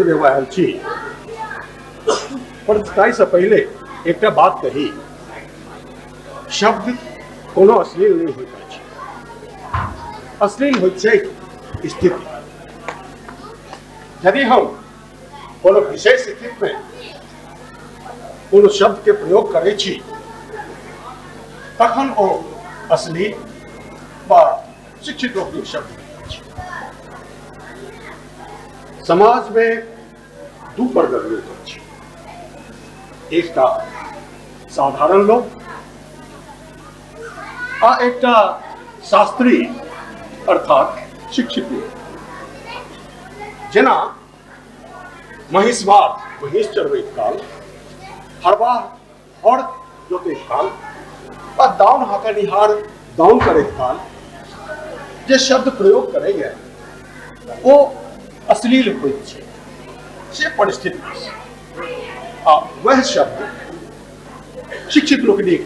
देबऽ आयल छी, पर ताहिसँ पहिले एकटा बात कही। शब्द कोनो अश्लील नहि होइत अछि, अश्लील होइत छै स्थिति। यदि हम कोनो विशेष स्थितिमे कोनो शब्दके प्रयोग करै छी तखन ओ अश्लील वा शिक्षित लोकनिक शब्द होइत अछि। समाजमे दू वर्गक लोक अछि, एकटा साधारण लोक आ एकटा शास्त्री अर्थात शिक्षित लोक। जेना महिषवार महिष चरबैत काल, हरवाह हर जोतैत काल आ दाउन हकनिहार दाउन करैत काल जे शब्द प्रयोग करैए ओ अश्लील होइत छै, से परिस्थिति आ वएह शब्द शिक्षित लोकनिक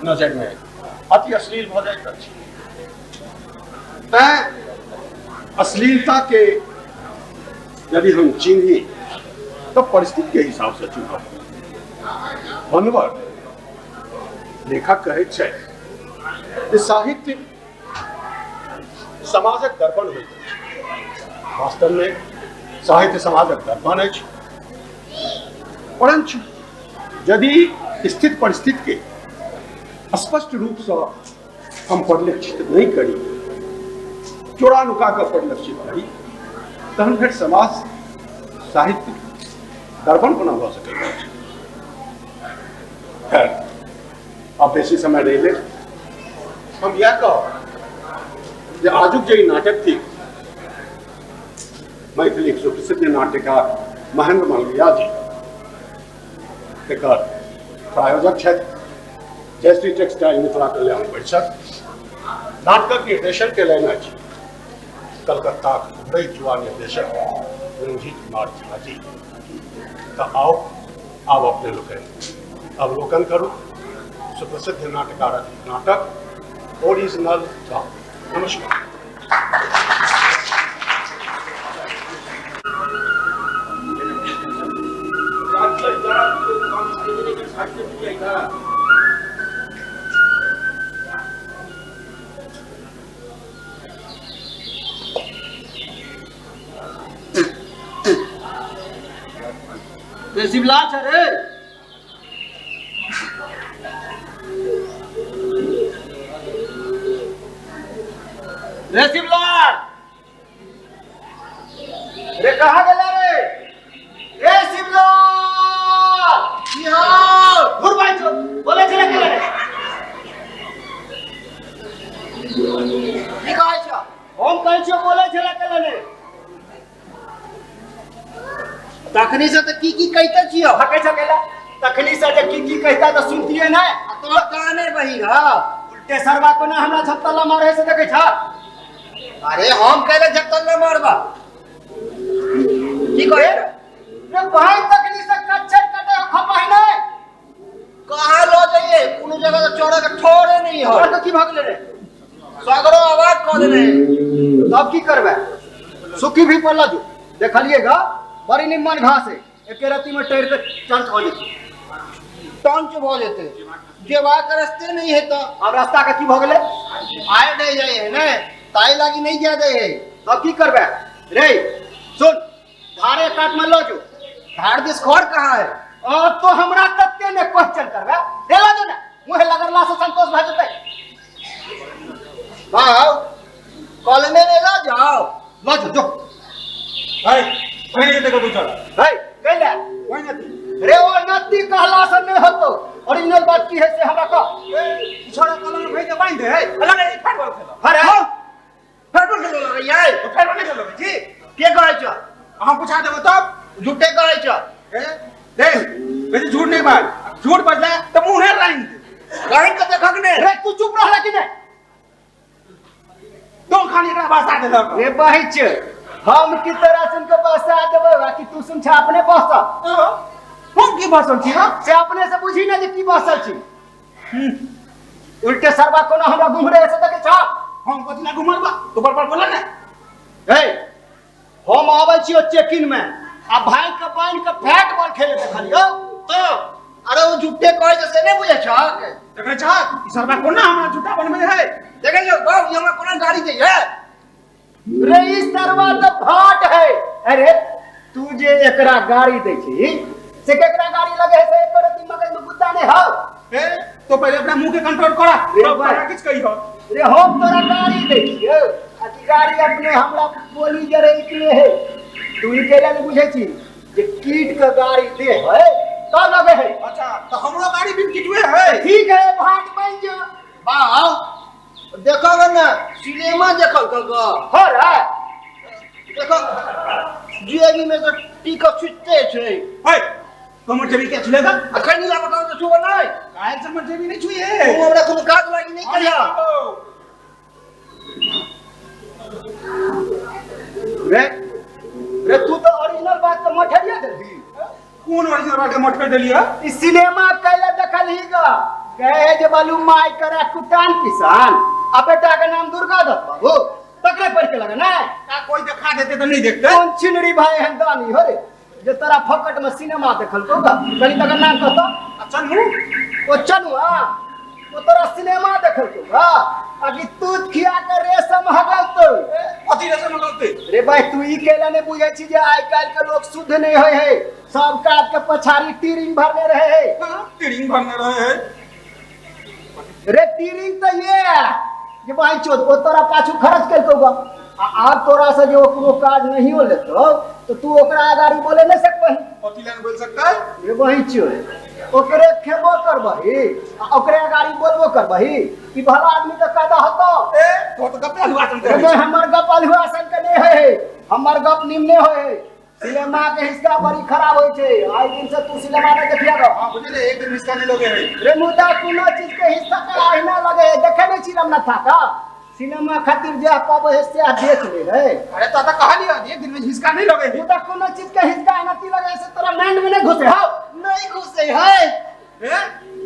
नजरिमे अति अश्लील भऽ जाइत अछि। तैं अश्लीलता के यदि हम चिन्ही तऽ परिस्थिति के हिसाब से चिन्हब। बनवर लेखक कहैत छथि जे साहित्य समाजक दर्पण होइत अछि। वास्तवमे साहित्य समाजक दर्पण अछि, परंच यदि स्थित परिस्थिति के स्पष्ट रूपसँ हम परिलक्षित नहि करी, चोरा नुका कऽ परिलक्षित करी, तहन फेर समाज साहित्य दर्पण कोना भऽ सकैत अछि? खैर, आब बेसी समय नहि लेब। हम इएह कहब जे आजुक जे ई नाटक थिक, मैथिलीक सुप्रसिद्ध नाट्यकार महेंद्र मलविया जी एकर प्रायोजक छथि, जयश्री टेक्सटाइल मिथिला कल्याण परिषद। नाटकक निर्देशन केलनि अछि कलकत्ताक उभरैत युवा निर्देशक रंजीत कुमार झा जी। तऽ आउ, आब अपने लोकनि अवलोकन करू सुप्रसिद्ध नाटकारक नाटक ओरिजिनल गाम। नमस्कार। शिवला छ रे, रे शिवलाल रे, कहाँ गेला रे? रे शिवलाल, की हाल? घुर भाई चो बोले छले के रे? की कहै छ? हम कहै छियो, बोले छले के ने? तखनी से तऽ की की कहिते छियो? हकै छ केला? तखनी से जे की की कहिता तऽ सुनतिए नै। आ तोहर काने बहिर ह। उल्टे सरवा कोना हमरा झपतला मारे से देखै छ? अरे हम कहले झपतला मारबा की कहे रे भाई? तखनी से कच्चर कटे हो खपाई नै। कहाँ ल जाइए? कोनो जगह तो चढ़े के ठोरे नहीं हो। तो की भगले रे? सगरो आवाज कऽ देने। तब की करबे? सुखी भी पड़ला जो देखलिएगा, बड़ी निम्मन घास है, एके रत्ती में टेर के चंच हो जेतै। टंच भऽ जेतै, जेबाक रस्ते नहीं है तो। अब रास्ता के की भऽ गेलै? आय नहीं जाए है ने, ताई लागी नहीं जा दे है। तब की करबे रे? सुन, धारे काट में लो जो। धार दिस खर कहाँ है? और तो हमरा तत्ते ने क्वेश्चन करबे रे, लो जो ने, मुँह लगरला से संतोष भऽ जेतै। बाव कॉलमे में लो जाओ। लो जो जो। है पहिने जेतै कतौ, चल। है कैले ओहि नदी रे? ओ नदी कहला से नहीं होतो। ओरिजिनल बात की है से हमरा कह। ए छोड़ा, कलम में भेज दे, बांध दे। है अल्लाह ने फैट बॉल खेलो। अरे हां, फैट बॉल खेलो रे यार। तो फैट बॉल नहीं खेलो जी? के कहै छ? हम पूछा देबो तब। झूठे कहै छ। ए देख, बेसी झूठ नहीं बाज, झूठ बजला तो मुंह है लाइन लाइन के देखक ने। रे तू चुप रहला कि नहीं? तो खाली एकरा बसा देलक। रे बहिच, हम की तरह सुन के बसा देबै, बाकी तू सुन छ अपने बस। हम की बसल छी? हां, से अपने से बुझी ना जे की बसल छी। उल्टे सरवा कोनो हमरा घुमरे से देखे छ? हम कथि ना घुमल बा? तो बड़ बड़ बोला ने। ए, हम आबै छियो चेक इन में। आ भाई के बहन के फैट बॉल खेले देखलियो। तो अरे ओ झूठे कहै छै से नहि बुझै छहक। देखै छहक ई सरबा कोना हमरा झूठा बनबै है। देखै छौ बाबू, ई हमरा कोना गाड़ी दै है। रे ई सरवा तऽ भाट है। अरे तू जे एकरा गाड़ी दै छी से केकरा गाड़ी लगे है से एको रत्ती मगज में गुद्दा नहीं हौ। ए तो पहले अपना मुंह के कंट्रोल करा, रे तब भाई। तोरा किछ कहियो। रे हम तोरा गाड़ी दै छियौ आ ई गाड़ी अपने हमरा बोली जरे इतने है। तू ई केला नहीं बुझै छी जे कीट के गाड़ी दे है तब लगे है। अच्छा तो हमरो गाड़ी भी किटुए है। ठीक है भाट बन जो। बाबू देखो ना सिनेमा देखल कल हो रे देखो जेबी में तो टिकट छुटते छै। है हमर जेबी के छुलेगा? अखन नहीं लागत तो छुबो नहीं। काहे से हमर जेबी नहीं छुए? तू हमरा कोनो काज लागी नहीं करिया। रे रे तू तो ओरिजिनल बात के मठरिया देलही। कोन ओरिजिनल बात के मठर देलिया? ई सिनेमा कैला देखलही गा कहे जे बालू माय करा कुटान किसान आ बेटा के नाम दुर्गा दत्त बाबू तकरे पढ़ के लगे ना। का कोई देखा देते तो नहीं देखते। कौन छिनरी भाई हन दानी हो रे जे तोरा फकट में सिनेमा देखल को गा कनी तकर नाम कहतो। अच्छा नु ओ चनुआ ओ तोरा सिनेमा देखल को गा अभी तू खिया के रेशम हगल तो कथी रेशम हगलते? रे भाई तू ई केला नहीं बुझै छी जे आइ काल्हि के लोग शुद्ध नहीं होय है, सब काज के पछाड़ी टीरिंग भरने रहे है। हां टीरिंग भरने रहे है। रे टीरिंग तो ये जे भाई चोद ओ तोरा पाछू खर्च केलको गा आ आब तोरा से जे कोनो काज नहीं हो लेतो तो तू ओकरा अगाड़ी बोले नहीं सकबही। कथी लान बोल सकता है? रे वही चोद ओकरे खेबो करबही आ ओकरे अगाड़ी बोलबो करबही ई भला आदमी के कायदा होतो। ए तो तो गप अलुआ सन के हमर गप अलुआ सन के नहीं है, हमर गप निमने होय है। सिनेमा के हिस्सा बड़ी खराब होय छै, आइ दिन से तू सिनेमा नहीं देखिया गो। हां बुझले एक दिन हिस्सा नहीं लोगे है। रे मुदा कोनो चीज के हिस्सा के आहिना लगे है, देखे नहीं छी रमनाथा का सिनेमा खातिर जे पाबो है से देख ले है। अरे तो कहलियो एक दिन में हिस्सा नहीं लोगे है। मुदा कोनो चीज के हिस्सा आहिना ती लगे से तोरा माइंड में नहीं घुसे हो। नहीं घुसे है। ए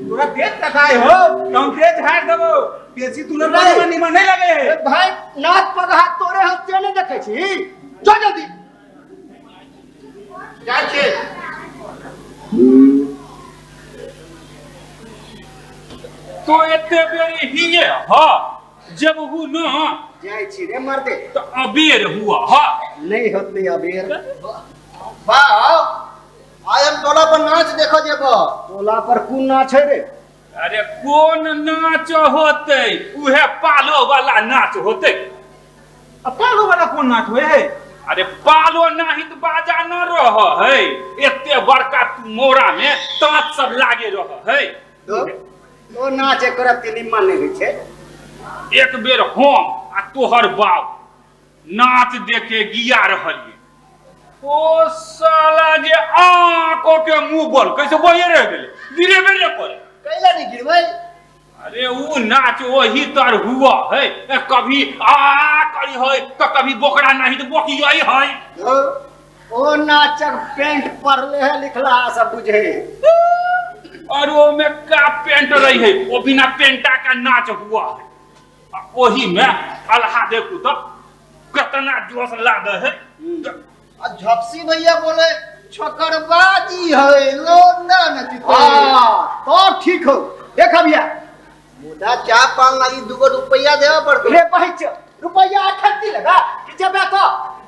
तोरा देख तकाय हो हम तेज हार देबो बेसी तू न निमन नहीं लगे है। भाई नाथ पगहा तोरे हो से नहीं देखै छी जो जल्दी जाइ छी। तो एते बेरी हिये ह जब हु न जाइ छी रे मर्दे तो अबेर हुआ ह नहीं होत नहीं अबेर। बाप आज हम टोला पर नाच देखो जेबो। टोला पर कोन नाच है रे? अरे कोन नाच होते उहे पालो वाला नाच होते। अब पालो वाला कोन नाच होए है? अरे पालो नहीं तो बाजा न रह है, एते बड़का मोरा में तांत सब लागे रह है। तो नाच एकर निमन नहीं होइ छै। एक बेर हम आ तोहर बाप नाच देखे गिया रहलिए, ओ साला जे आंखो के मुंह बोल कैसे बोले रह गेले गिरे बेरे करे कैला नहीं गिरबै। अरे वो नाच वही तर हुआ है, कभी आ करी है तो कभी बोकरा नहीं तो बोकी आई है। ओ नाचक पेंट पड़ले है लिखला सब बुझे। और वो में का पेंट रही है वो बिना पेंटा का नाच हुआ है। वही में अल्हा देखू तो कितना जोश लागे है। झपसी भैया बोले छकरबाजी है लोंदा नचते। हां तो ठीक हो देखा भैया मुदा चाय पान लागी 2 रुपया देवा पड़तो। रे पहुंच रुपया अठत्ती लगा कि जब तो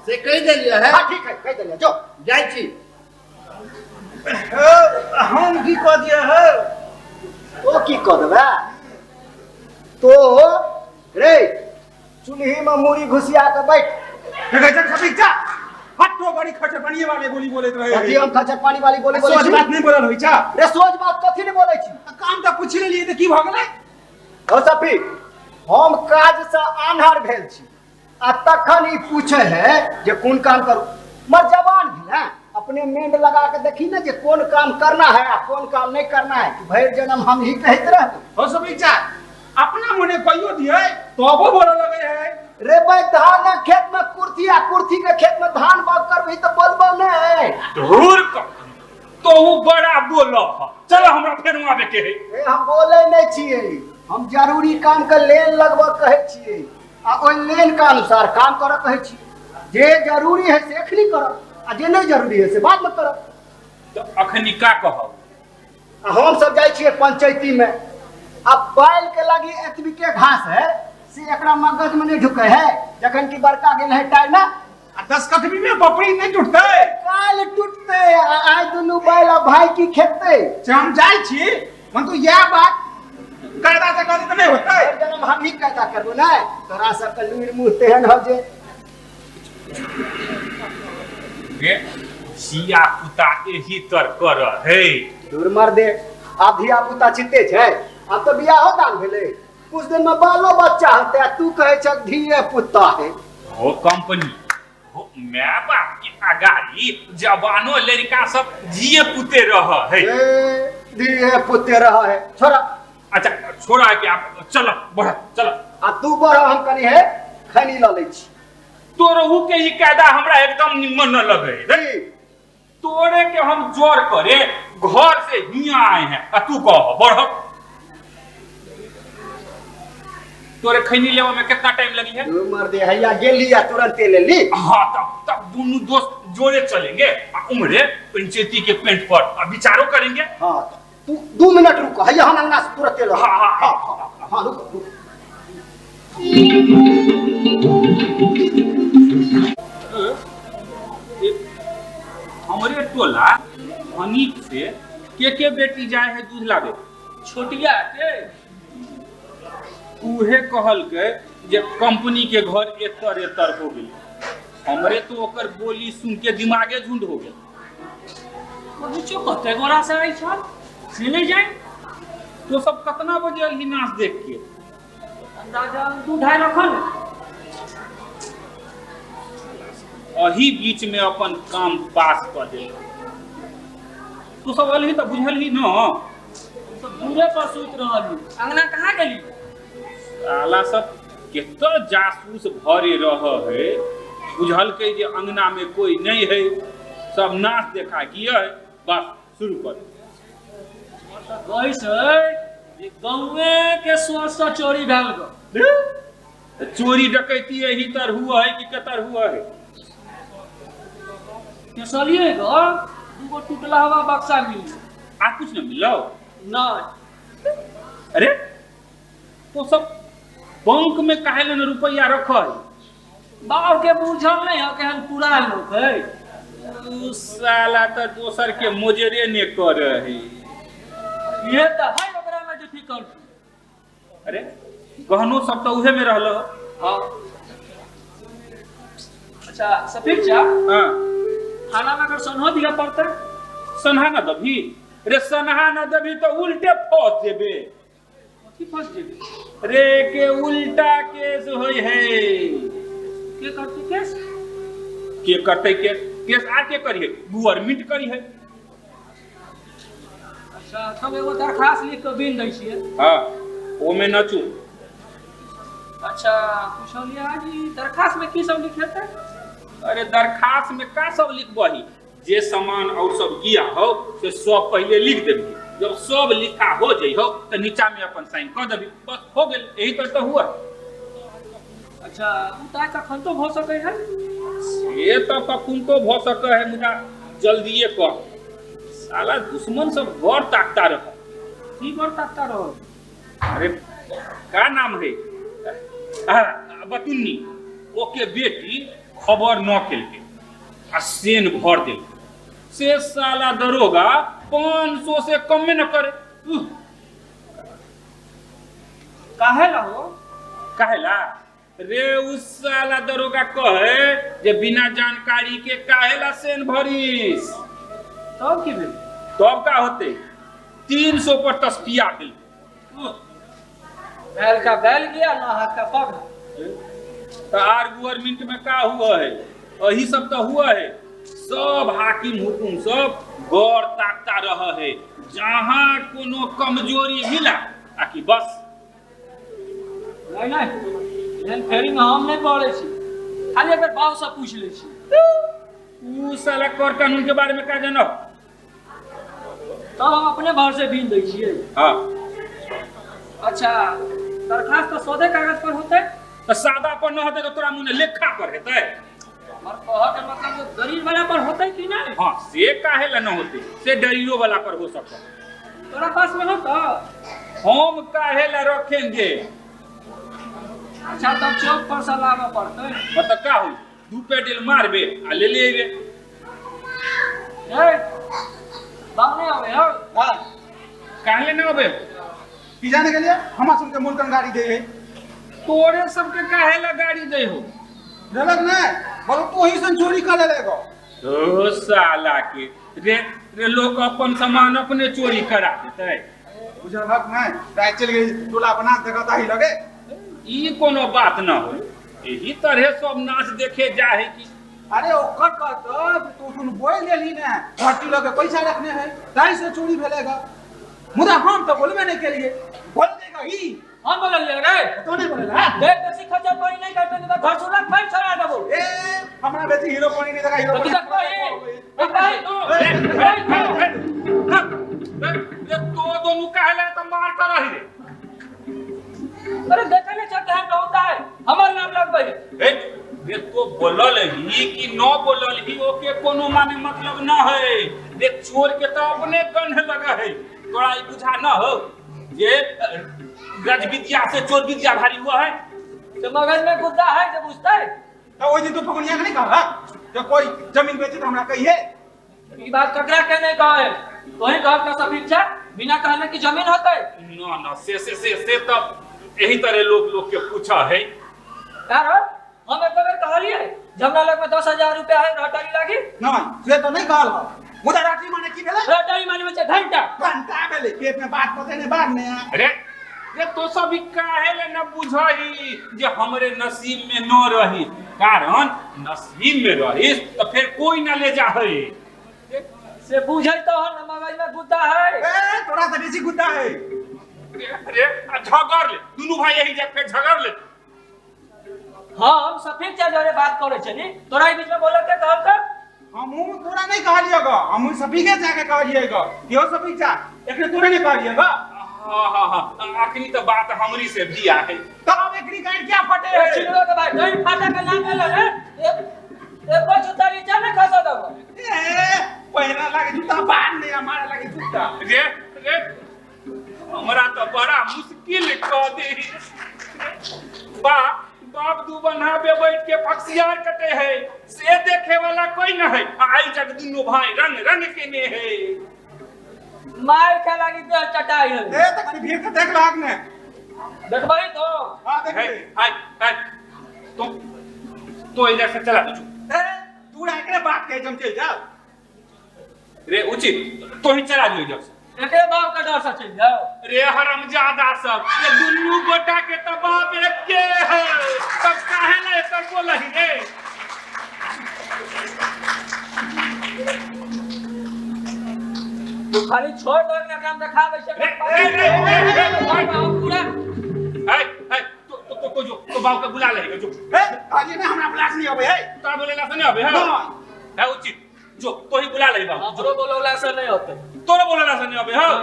से कह देलिए है। हां ठीक है कह देलिए जो जाइ छी। हम की कह दिए है? तो की कह देबे तो रे चूल्ही में मूड़ी घुसिया के बैठ। देखै छ समीक्षा हट्टो बड़ी खचर पानी वाले बोली बोलैत रहे। कथी हम खचर पानी वाली बोली बोलै सोच छी? बात नहीं बोलल होइ छ। रे सोच बात कथी नहीं बोलै छी? काम त पूछि लेलिए त की भ गेलै? हो सफी हम काज से आन्हर भेल छी आ तखन ई पूछे है जे कोन काम करू। मर जवान भेल है अपने मेंड लगा के देखी ना जे कोन काम करना है आ कोन काम नहीं करना है। भरि जन्म हम ही कहैत रहबो। हो समीक्षा अपना मने कहियो दिए तबो बोले लगे है। रे भाई धान खेत में कुर्थी आ कुर्थी के खेत में धान बाग करबही त बोलबो नहीं। धूर कर तो उ बड़ा बोलो चलो हमरा फेर आबे के है। ए हम बोले नहीं छिए, हम जरूरी काम के लेन लगभग कहै छिए आ ओहि लेन के अनुसार काम करऽ कहै छिए। जे जरूरी है से एखनी करऽ आ जे नहीं जरूरी है से बाद में करब। तो अखनी का कहब? आ हम सब जाइ छियै पंचायती में, अब बैल के लगी एतबी के घास है से एकरा मगज में नहीं ढुके है, जखन कि बड़का गेल है टाइम ना। आ 10 कदमी में बपड़ी नहीं टूटते, काल टूटते आइ दुनू बैल आ भाई की खेतते। से हम जाइ छी मन तो यह बात कायदा से करे तो नहीं होता है। जन्म हम ही कायदा करबो ना, तोरा सब के लूर मुंह तेहन हो जे रे जिया पुता एही तर कर है। दूर मर दे, आब धिया पुता चिते छै, आब तो बियाहो दान भेलै, कुछ दिन में बालो बच्चा होते, तू कहै छ धिये पुता है। हो कंपनी हो my बाप के अगाड़ी जवानो लड़का सब जिए पुते रह है, धिये पुते रह है। छोड़ा, अच्छा छोड़ा के आप चलो बढ़ चलो। आ तू बढ़, हम कनी है खैनी ल लै छी। तोरहु के ई कायदा हमरा एकदम निमन न लगे रे, तोरे के हम जोर करे घर से हिया आए हैं आ तू कह बढ़। तोरे खैनी लेवा में कितना टाइम लगी है? तू मर दे हैया गेली आ तुरंत ले ली। हाँ तब तब दोनों दोस्त जोड़े चलेंगे आ उम्रे पंचायती के पेंट पर आ विचारो करेंगे। हाँ तू 2 मिनट रुक, हैया हम अंगना से तुरंत ले। हाँ हाँ हाँ हाँ रुक रुक। हमरे टोला अनीक से के बेटी जाए है दूध लावे छोटिया के, उहे कहल के जे कंपनी के घर एतर एतर हो गेल। हमरे तो ओकर बोली सुन के दिमागे झुंड हो गेल। पहुँचो कते गोरा से आई छल से नहीं जाए। तो सब कतना बजे अलही नाच देख के? अंदाजा 2-2.5 रखल। अही बीच में अपन काम पास कर दे। तू सब अलही तो बुझल ही न, सब दूरे पर सुत रहल। अंगना कहाँ गेली? साला सब केतो जासूस भरे रह है, बुझल के जे अंगना में कोई नहीं है, सब नाच देखा किया है बस शुरू कर। गई गाँवे के स्वर चोरी भेल गो। चोरी डकैती यही तर हुआ है कि कतर हुआ है? केसलिए गो दूगो टूटला हवा बक्सा मिल। आ कुछ न मिलो ना। अरे तो सब बैंक में काहे न रुपया रख है? बाप के बुझल नहीं हो केहन पुरान लोग है। उ साला तो दोसर के मोजरे ने कर है। ये तो है ओकरा में डिफिकल्ट। अरे गहनो सब तो उहे में रहलो। हां अच्छा सफीर चा, हां थाना में अगर सनहो दिया पड़ता? सनहा न दभी रे, सनहा न दभी तो उल्टे फंस जेबे। कथी फंस जेबे रे? के उल्टा केस होय है। के करते केस? के करते केस? केस आ के करिए, गवर्नमेंट करी है। अच्छा हम एगो दरखास्त लिख के बिन दै छियै। हां ओमे न चू। अच्छा पूछलिए जी दरखास्त में की सब लिखेते? अरे दरखास्त में का सब लिखबही? जे सामान और सब गिया हो से सब पहले लिख देबी, जब सब लिखा हो जाइ हो तो नीचा में अपन साइन कर देबी, बस हो गेल। यही तर तो हुआ। अच्छा उता कखन तो भ सकै है? ये तो कखन तो भ सकै है, मुदा जल्दीए कर। साला दुश्मन सब गौर ताकता रह। की गौर ताकता रह? अरे का नाम है? बतुन्नी ओके बेटी खबर न केलकै आ सेन भर देल। से साला दरोगा 500 से कम में न करे। काहे ला हो? काहे ला रे? उस साला दरोगा कहे जे बिना जानकारी के काहे ला सेन भरिस। तब की भेल? तब का होते 300 पर तस्फिया भेल। बैल का बैल गया ना हाथ का पग। तो आर गवर्नमेंट में का हुआ है? यही सब तो हुआ है। सब हाकिम हुकुम सब गौर ताकता रह है, जहां कोनो कमजोरी मिला आकि बस। नहीं नहीं एहन फेरी में हम नहीं पड़े छी, खाली एक बार बाप से पूछ ले छी। उ साला कर कानून के बारे में का जानो? तब हम अपने भाव से बीन दै छियै। हां अच्छा दरखास्त तो सौदे कागज पर होते? तो सादा पर न होते तो तोरा मुने लेखा पर हेतै। हमर कह के मतलब जो गरीब वाला पर होते कि नहीं? हाँ से काहे ला न होते, से डरीरो वाला पर हो सकता। तोरा पास में होता? हम काहे ला रखेंगे? अच्छा तब चौक पर से लावे पड़ते। मतलब का होई, दू पेडल मारबे आ ले ले आइबे। ए बावने आवे हो। हां काहे न आवे? की जाने के लिए हमरा सुन के मुल्कन गाड़ी दे है। तोरे सबके काहे ला गाड़ी दे हो? देलक नै बोलो तू ही सन चोरी कर लेगो। ओ साला के रे रे लोग अपन सामान अपने चोरी करा देतै। बुझलक नै राय चल गेल टोला बना देखता ही लगे। ई कोनो बात न होई, एही तरह सब नाच देखे जा है कि। अरे ओकर कहत तू सुन बोल देली ने धरती लगे पैसा रखने है ताई से चोरी भेलेगा। मुदा हम तो बोलबे नहीं केलिए, बोल देगा ई। हम बोललिए रे? तो नहीं बोलल हां। देख बेसी खर्चा पानी नहीं करते तो घर सुना फिर छड़ा देबो। ए हमरा बेसी हीरो पानी नहीं देखा हीरो। तो देखबो ए भाई रे तो दोनों काहे ला त मार कर रही रे? अरे देखे नहीं चाहते हैं होता है हमार नाम लगबे। ए रे तो बोलल ही कि न बोलल ही ओके कोनो माने मतलब न है। रे चोर के तो अपने गंध लगा है, तोरा ई बुझा न हो जे गज विद्या से चोर विद्या भारी हुआ है। तो मगज में गुद्दा है जो बुझता है। तो ओइ दिन तो पकड़िया के नहीं कहला जे कोई जमीन बेचे तो हमरा कहिए। ई बात ककरा के नहीं कहे? तोही कहब का सब इच्छा बिना कहले कि जमीन होतै। न न से से से से तो यही तरह लोग लोग के पूछा है। यार हम एक बेर कहलिए हमरा लग में 10,000 रुपया है रटारी लागी। नहीं से तो नहीं कहल हो। मुदा राठी माने की भेलै? रटारी माने में घंटा घंटा भेलै पेट में बात पते नहीं बाद में। अरे रे तो सब काहे ले न बुझही जे हमरे नसीब में न रही, कारण नसीब में रही तो फिर कोई न ले जाहे। से बुझै तो न मगज में गुद्दा है। ए तोरा से बेसी गुद्दा है। अरे झगड़ ले दोनों भाई यही जगह पे झगड़ ले। हम सफेद चा जरे बात करे छनी तोरा ई बीच में बोलत के कहब त हमहू तोरा नहीं कहलिए ग, हमहू सफी के जाके कहलिए ग यो सफी चा एकरे तोरे नहीं कहलिए ग। हां हां हां आखिरी तो बात हमरी से भी आ है तब एकरी गाड़ क्या फटे है? चिल्लो के भाई कहीं फाटा के नाम ले रे एक एक जूता नीचे न खसा देबो। ए पहिरा लागे जूता बांध नहीं हमारा लागे जूता। रे रे हमरा तो बड़ा मुश्किल क दे। बाप बाप दू बन्हा पे बैठ के फक्सियार कटे है से देखे वाला कोई न है। आई जग दुनो भाई रंग रंग के ने है मार के लागी दे चटाई है। ए त कनी भीड़ के देख लाग ने देखबई तो। हां देख हाय हाय तो इधर से चला तू। ए तू एकरे बात के हम चल जाओ रे उचित तो ही चला जो इधर से। एकरे बाप का डर से चल जाओ रे हरामजादा सब ये दुनू गोटा के त बाप एके है तब काहे ला एकर बोलही रे? तू खाली छोड़ दो ना काम देखाबै छै। रे रे रे पूरा ए ए तो तो तो जो तो बाप के बुला ले जो। ए आज ने हमरा बुला नहीं आवे है तोरा बोलेला से नहीं आवे है। है उचित जो तो ही बुला ले बाप। हमरो बोलौला से नहीं होते। तोरा बोलौला से नहीं आवे हां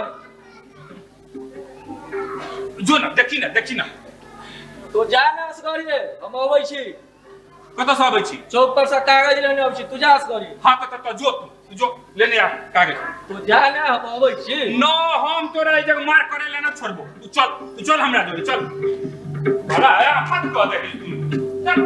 जो ना देखी ना देखी ना। तो जा ना असगरिए हम अबै छी। कत से अबै छी? चौक पर से कागज लेने अबै छी तू जा असगरिए। हां त त जो तू जो लेने आ कागज। तू जा ना हम अबै छी। न हम तोरा ई जगह मार करे ले ना छोड़बो। तू चल तू चल हमरा जोरे चल। बड़ा है आफत क दे तू चल।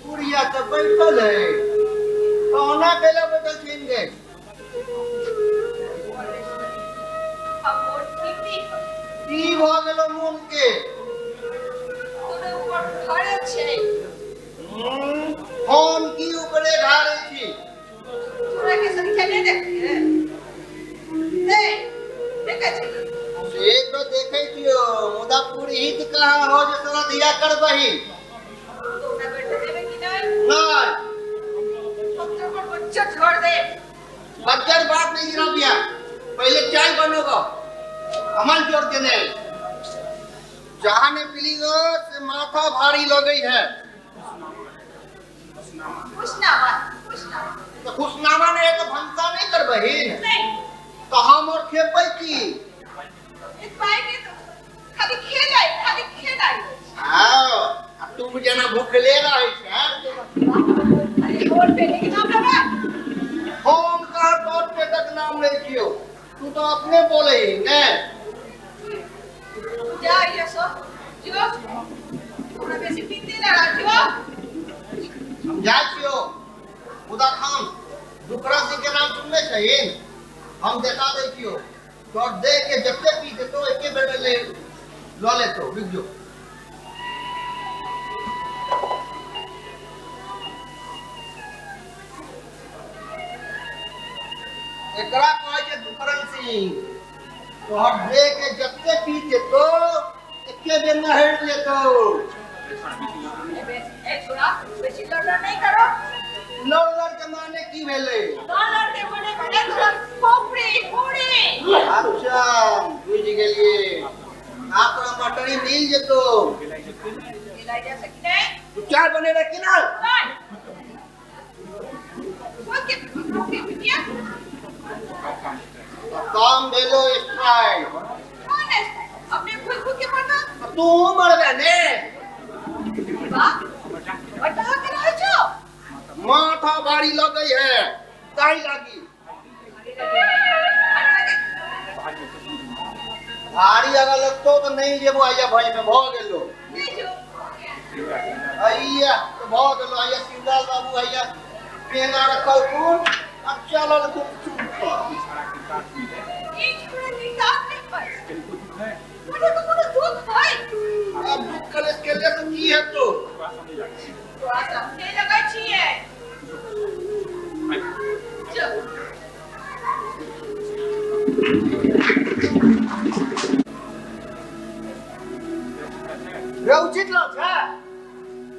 बुढ़िया तो बैठल है कौना कैला बैठल छिन गे? की भ गेलो मोन के? तोरे ऊपर ढारे छै। हम की ऊपरे ढारे छी? तोरा के संख्या नहीं देखिए नहीं देखै छी से तो देखै छियो मुदा पुरहित कहाँ हो जे तोरा धिया करबही? तोरा बैठे देबे कि नहीं? नहीं हम तो पर बच्चा छोड़ दे। बच्चा बात नहीं गिरा बिया पहले चाय बनोगा अमल जोड़ के नहीं जहाँ ने पीली गो से माथा भारी लग गई है। कुछ ना बात तो खुशनामा नहीं है तो भंसा नहीं करबही। नहीं। तो हम और खेबै की? पाएंगे तो खाली खेलाई, खाली खेलाई। आओ, अब तू जना भूखले रहे छे। अरे और बेटे के नाम लेबे? हम कहाँ तोर बेटक नाम ले छियो, तू तो अपने बोले ही ने। जा ये सब जो थोड़ा बेसी पीते ना जो। हम जा छियो मुदा खान दुकरा सिंह के नाम सुनने छहिन? हम देखा दे छियो, तोर दे के जते पी देतो एके बेर में ले ल लेतो, रुक जो। एकरा कहै छै दुकरन सिंह, तोहर दे के जते पी देतो एके बेर में हेर लेतो। ए छोरा, बेसी लड़ना नहीं करो। लड़ लड़ के माने की भेलै? लड़ के माने भेलै तोरा खोपड़ी खोड़ी। अच्छा बुझि गेलियै, आब तोरा मटरी मिल जेतो। मिलाई जा सकी नहीं? तू चाय बनेबे कि ना? नहीं। ओके ओके बिटिया। काम भेलो स्ट्राइक। कौन है अपने खुद खुद के मरना? तू मरबे ने। वाह, बता के रहै छो? माथा भारी लगै है ताहि लागी। भारी अगर लगतो तो नहीं जेबो आइया भाई में भ गेलो। नहीं जो। आइया तो भ गेलो। आइया शिवलाल बाबू आइया पेना रखल कोन अब चलल खूब चुप। ई छोरा निकाल नहीं पाई। मुझे तो कोनो दुख है। अब दुख कलेश के लिए तो की है तो? तो आशा नहीं लगै छियै। चल। रे उचित लो छे,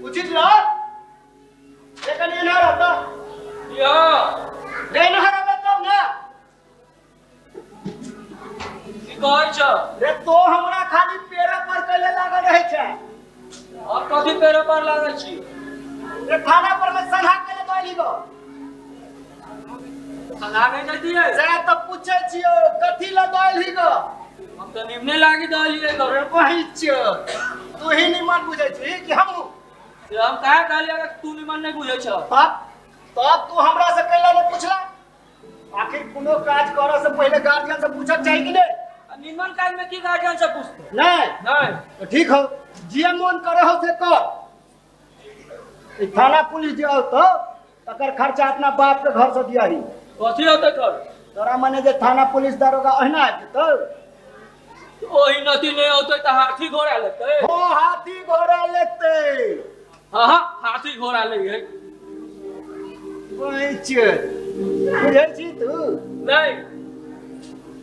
उचित लो। रे कनी ना रहता। यो रे ना रहबे तब ना। की कहै छ? रे तो हमरा खाली पेड़ा पर कैले लागल रहै छै। और कथी पेड़ा पर लागल छी? रे थाना पर में सन्हा कैले दली गो। सन्हा नहीं जैतियै? से त पूछै छियो कथी ल दली गो? हम त निमने लागी दलियै गो। रे वही छियो, तू ही निमन बुझै छी कि हमहू? से हम काहे कहलियै कि तू निमन नहीं बुझै छ? तब तू हमरा से कैला नहीं पूछला? आखिर कोनो काज करऽ से पहिले गार्जियन से पूछक चाही कि नहीं? निमन काज में की गार्जियन से पूछते? नहीं नहीं। तो ठीक हो, जे मन करे हो से कर। ई थाना पुलिस जे औतो तकर खर्चा अपना बाप के घर से दियाही। कथी होतै कर? तोरा मने जे थाना पुलिस दारोगा अहिना आबि जेतौ? ओही नदी नहीं औतै त हाथी घोड़ा लेतै। हो हाथी घोड़ा लेतै। हां हां हाथी घोड़ा ले है। वही छियै, बुझै छी तू? नहीं।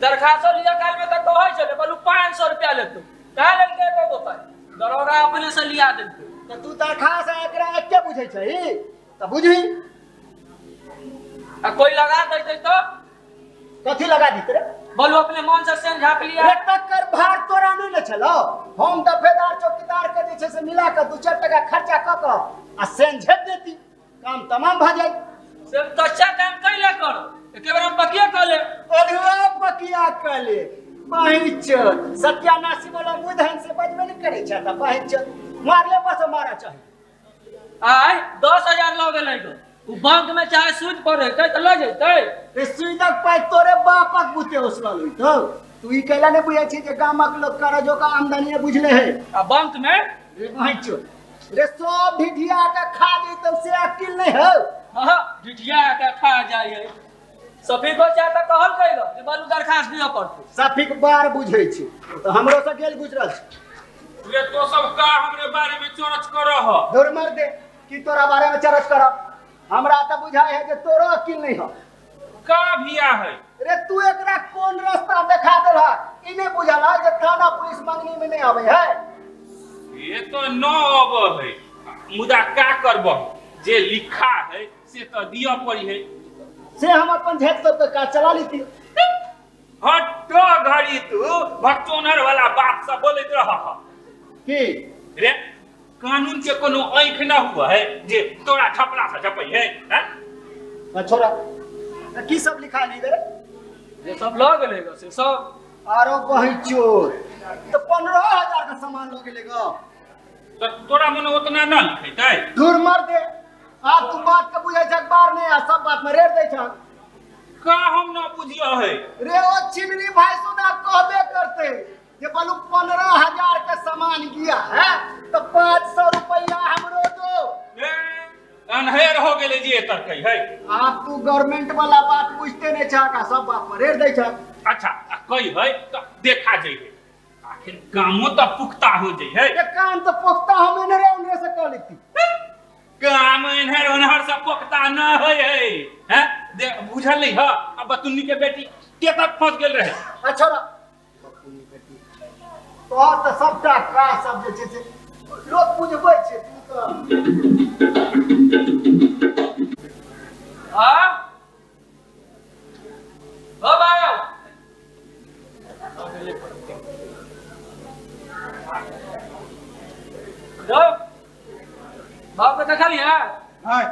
दरखास्त लिया काल में त कहै छलै बोलू 500 रुपया लेतौ। काहे लेलकै एको गो पाइ? दरोगा अपने से लिया देलकै। त तू दरखास्त एकरा एके बुझै छही त बुझही। आ कोई लगा दैतै तो? कथी लगा दितै रे? बोलू अपने मन से सेन झाप लिया। रे तकर भार तोरा नहीं ने छलो। हम दफेदार चौकीदार के जे छै से मिला के 2-4 टका खर्चा क क आ सेन झेप देती, काम तमाम भ जाई। से कच्चा काम कैले करो, एके बेर हम पकिया क ले। अधुआ पकिया क ले पहिच सत्यानाशी वाला मुधन से बजबे नहीं करे छै त पहिच मारले बस मारा चाही। आय 10,000 ल गेलै गो। उ बैंक में चाहे सूद पर रहतै त ल जैतै। रे सूदक पाइ तोरे बापक बुते ओसलल होइतौ। तू ई कैला नहीं बुझै छी जे गामक लोक करजो का आमदनी बुझले है। आ बैंक में रे पहिच रे सब ढिढिया के खा जैतौ से अकिल नहीं हो। हां ढिढिया के खा जाइ है। सफी को चाहता कहल कइलो जे बालू दरखास्त दिअ पड़तै। सफीक बार बुझै छी तो हमरो से गेल गुजरल छी। रे तो सब का हमरे बारे में चरच करह? धुर मर दे कि तोरा बारे में चरच करब। हमरा त बुझाय है जे तोरो अकिल नहीं हो। का भिया है? रे तू एकरा कोन रास्ता देखा देलह? ई नहीं बुझल है जे थाना पुलिस मंगनी में नहीं आवे है। ये तो न आवे है, मुदा का करब, जे लिखा है से तो दिया पड़ी है। से हम अपन झेप सब के काज चला लेती। हट घड़ी तू भक्तोनर वाला बात सब बोलैत रह की रे। कानून के कोनो आँख न हुआ है जे तोरा झपला से झपै है, हैं? छोड़ा की सब लिखा ली रे? जे सब लऽ गेलै ग से सब। आरो बही चोर तो 15,000 का सामान लऽ गेलै ग। तो तोरा मने उतना ना लिखैतै? दूर मर दे, आब तू बात के बुझै छ अखबार नहीं आ सब बात में रेट दै छ। का हम ना बुझियो है रे? ओ छिमनी भाई सुना कहबे करते जे बोलू 15,000 के सामान गया है तो 500 रुपया हमरो दो। अनहेर हो गेलै जे तरकै है। आब तू गवर्नमेंट वाला बात बुझते नहीं छ का सब बात पर रेट दै छ। अच्छा कही है तो देखा जाइ है, आखिर कामो तो पुख्ता हो जाइ है। ये काम तो पुख्ता हम इन्हरे उन्हरे से कह लेती। काम इन्हर उन्हर से पुख्ता न होय है हैं? दे बुझल नहीं ह। अब बतुन्नी के बेटी के तक फंस गेल रहे। अच्छा बतुन्नी बेटी तो सबटा काज सब जे छै से लोग बुझबै छै। तू तो हां ओ भाई बाप के देखा लिया? नहीं।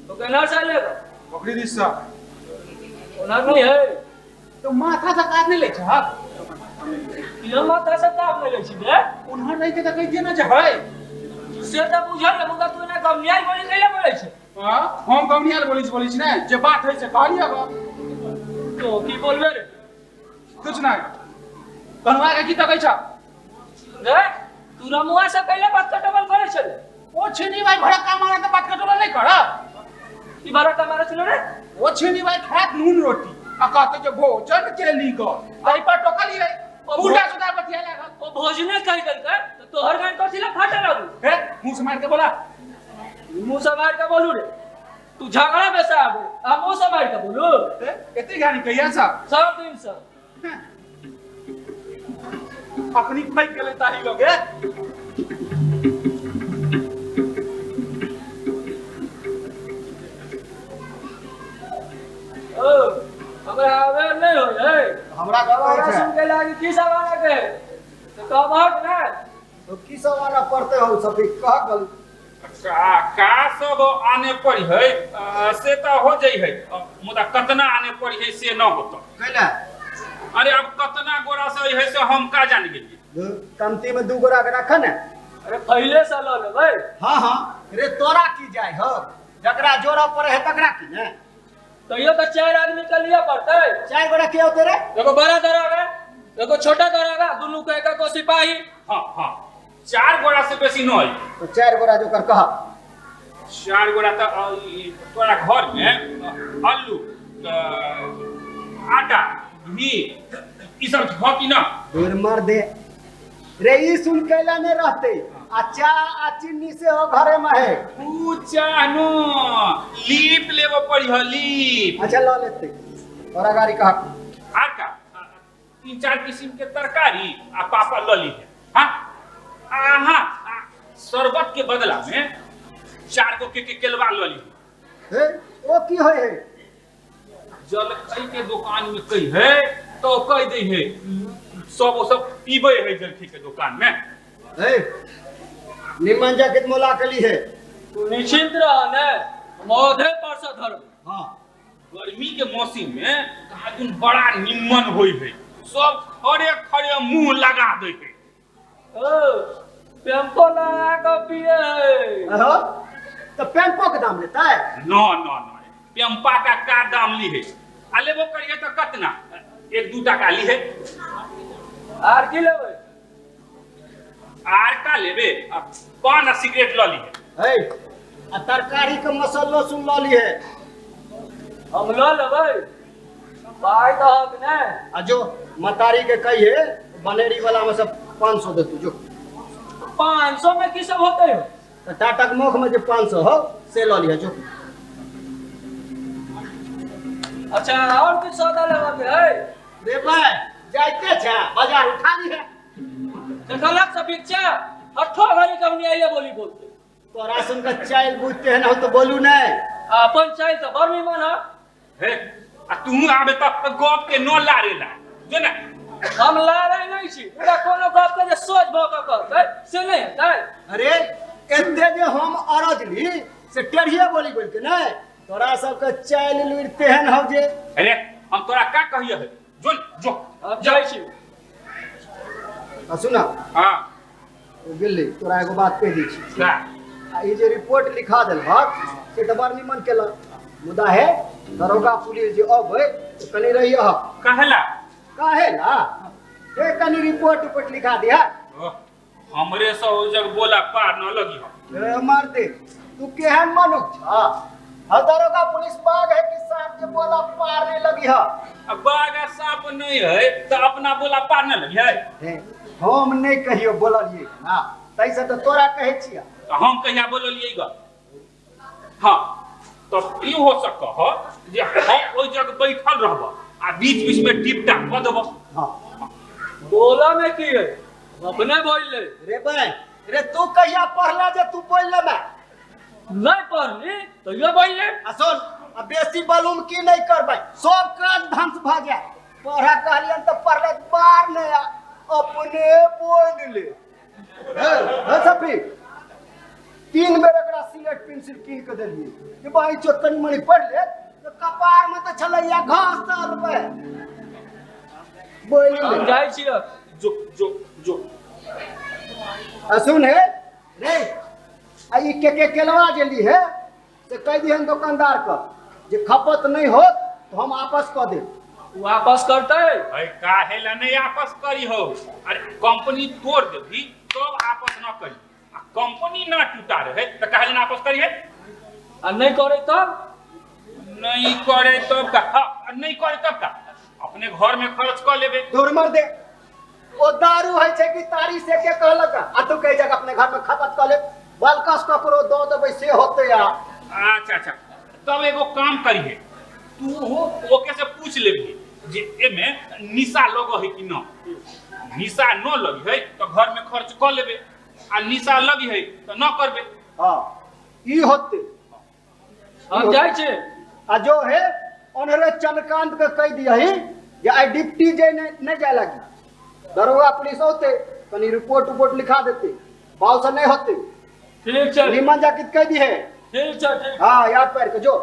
तो कहना से लेगा बकरी this सा ओनर नहीं है तो माथा से काट नहीं ले छ। ये माथा से काट नहीं ले छी बे। उन्हर नहीं के त कह दिए ना जे है से त बुझल है, मुदा तू ना गमनियाल बोली कैला बोलै छै? हां हम गमनियाल बोली बोली छी ने, जे बात है से कहलिए ग। तो की बोलबे रे? कुछ नहीं। कनवा के की तकै छ रे? तू रमुआ से कैला बात कटबल करै छले? ओ छिनी भाई भड़का मारे त बात कटबल नहीं कर। ई भड़का मारे छले रे? ओ छिनी भाई खात नून रोटी आ कहते जे भोजन के ली ग ताई पर टोकलिए उल्टा सुधा बतिया लागल। ओ भोजने कह गेल त तोहर गान कथि ला फाटे लागू? हे मुंह से मार के बोला। मुंह से मार के बोलू रे? तू झगड़ा में से आबे आ मुंह से मार के बोलू? एते गानी कहिया सा? सब दिन से अखनी फेंक गेलै ताही लगे। ओ हमरा आवे नहीं होय है। हमरा कहै छै सुन के लागी की सब आना के तो कहबहक ना तो की सब आना पड़ते हो सब कह गल। अच्छा का सब आने पड़ी है से तो हो जाइ है, मुदा कतना आने पड़ी है से न होतो। कैला? अरे अब कतना गोरा से है से हम का जान गेलिए। कमती में 2 गोरा के रख ने। अरे पहले से ल लेबै। हां हां रे तोरा की जाय हो, जकरा जोड़ा पर है तकरा की ने। तैयो तो 4 आदमी के लिए पड़तै। 4 गोरा के होते रे? एगो बड़ा दरोगा एगो छोटा दरोगा, दुनू के एक को सिपाही। हां हां 4 गोरा से बेसी न होई। तो 4 गोरा जोकर कह। 4 गोरा त तोरा घर में आलू आटा घी ई सब छ कि ना? दूर मर दे रे, ई सुन कैला नहीं रहते। आ चाह आ चीनी से हो घरे में है। ऊ चाह नो लीप लेबो पड़ी ह लीप। अच्छा ल लेते तोरा गाड़ी कह। आर का 3-4 किस्म के तरकारी आ पापड़ ल ली है। हां आहा शरबत के बदला में 4 गो के केलवा ल ली है। ओ की होय है? जलखई के दुकान में कही है तो कह दे है सब वो सब पीबे है जलखई के दुकान में। ए निमन जाके मोला कली है। तू निश्चिंत रह ने, मौधे पर से धर। हां गर्मी के मौसम में काजुन बड़ा निमन होई है, सब खड़े खड़े मुंह लगा दे है। ओ टेम्पो लगा के पिए है। हां तो टेम्पो के दाम लेता है? नो नो नो टेम्पा का दाम ली है। आ लेबो करिए तो कतना 1-2 टका ली है। आर की लेबे? आर का लेबे? पान आ सिगरेट ल ली है। ए आ तरकारी के मसालो सुन ल ली है। हम ल लेबै भाई तो हक ने। आ जो मतारी के कहिए बनेरी वाला में सब 500 दे तू जो। 500 में की सब होते हो? तो टाटा के मुख में जो 500 हो से ल लिया जो। अच्छा और कुछ सौदा लेवा के है? रे भाई जाइते छे बाजार उठा ली है। देखलक समीक्षा अठो घड़ी कमनी आइए बोली बोलते। तोरा सुन के चाइल बुझते है ना तो बोलू नहीं। अपन चाइल तो बड़ निमन है। हे आ तू आबे त गप के न लारेला जो ना। हम लारे नहीं छी, पूरा कोनो गप के जे सोच भ के कहतै से नहीं हेतै। अरे एते जे हम अरजली से टेढ़िए बोली बोल के नहीं। तोरा सबके चालि लुरि तेहन हौ जे। अरे हम तोरा का कहिए है, जो जो अब जाइ छी। आ सुना। हाँ गिल्ली तोरा एगो बात कहि दै छी। का? आ ई जे रिपोर्ट लिखा देलहक से तऽ बड़ निमन केलक, मुदा हे दरोगा पुलिस जे अबै तऽ कनि रहियह। कहेला? काहेला हे कनि रिपोर्ट उपोर्ट लिखा दिह। हमरे से ओ जग बोला पार न लगी हो। ए मारते तू केहन मनुख छ? हा दरोगा पुलिस बाघ है कि सांप के बोला पार नहीं लगी ह? अब बाघ आ सांप नहीं है तो अपना बोला पार न लगी है। हे हम नहीं कहियो बोललिए ना, तैसे तो तोरा कहै छियै। तो हम कहिया बोललिए ग? हाँ तो ई हो सक ह जे हम ओइ जग बैठल रहब आ बीच बीच में टिप टाप क देब। हाँ बोला में की है, अपने बोल ले। रे बे रे तू कहिया पढ़ला जे तू बोल ले? मैं नहीं पढ़ली तो ये बोल ले। आ सुन, आ बेसी बलूम की नहीं करबै, सब काज ध्वंस भ जाए। पढ़ा कहलियन तऽ पढ़ले बार नहीं आ, अपने बोल ले। हे हे सफी 3 बेर एकरा सिलेट पेंसिल कीन के देलियै जे बाई चोट कनी मनी पढ़ ले, तऽ कपार में तऽ छलैया घास तलबै। बोल ले। हम जाइ छी अब। जो जो जो आ सुन हे रे, आ ई के केलवा जे ली है से कहि दिहन दुकानदार के जे खपत नहीं होत तो हम आपस कऽ देब। वापस करते? अरे काहे ला नहीं आपस करी हो? अरे कंपनी तोड़ देबी तब आपस न करी, आ कंपनी ना टूटा रहे तो काहे ला आपस करी है? आ नहीं करे तब? नहीं करे तब का? हाँ, नहीं करे तब का अपने घर में खर्च कर लेबे। दूर मर दे, ओ दारू है छै कि तारी से के कहलक आ तू कहि जग अपने घर में खपत कऽ ले, बलकस ककरो दऽ देबै से होतै। आ अच्छा अच्छा तब एगो काम करिहे, तू हो ओके से पूछ लेबही जे एमे निशा लग है कि न। निशा न लगी है तो घर में खर्च कर लेबे, आ निशा लगी है तो न करबे। हाँ ई होतै। हम जाइ छी। आ जो है ओनरे चंद्रकांत के कहि दियही जे आइ डिप्टी जे नहीं जाय लागी, दरोगा पुलिस औते कनि रिपोर्ट उपोर्ट लिखा देते, बाव से नहीं होते। ठीक छै। निमन जाके कहि दिहे। ठीक छै ठीक। हाँ याद पारि के जो।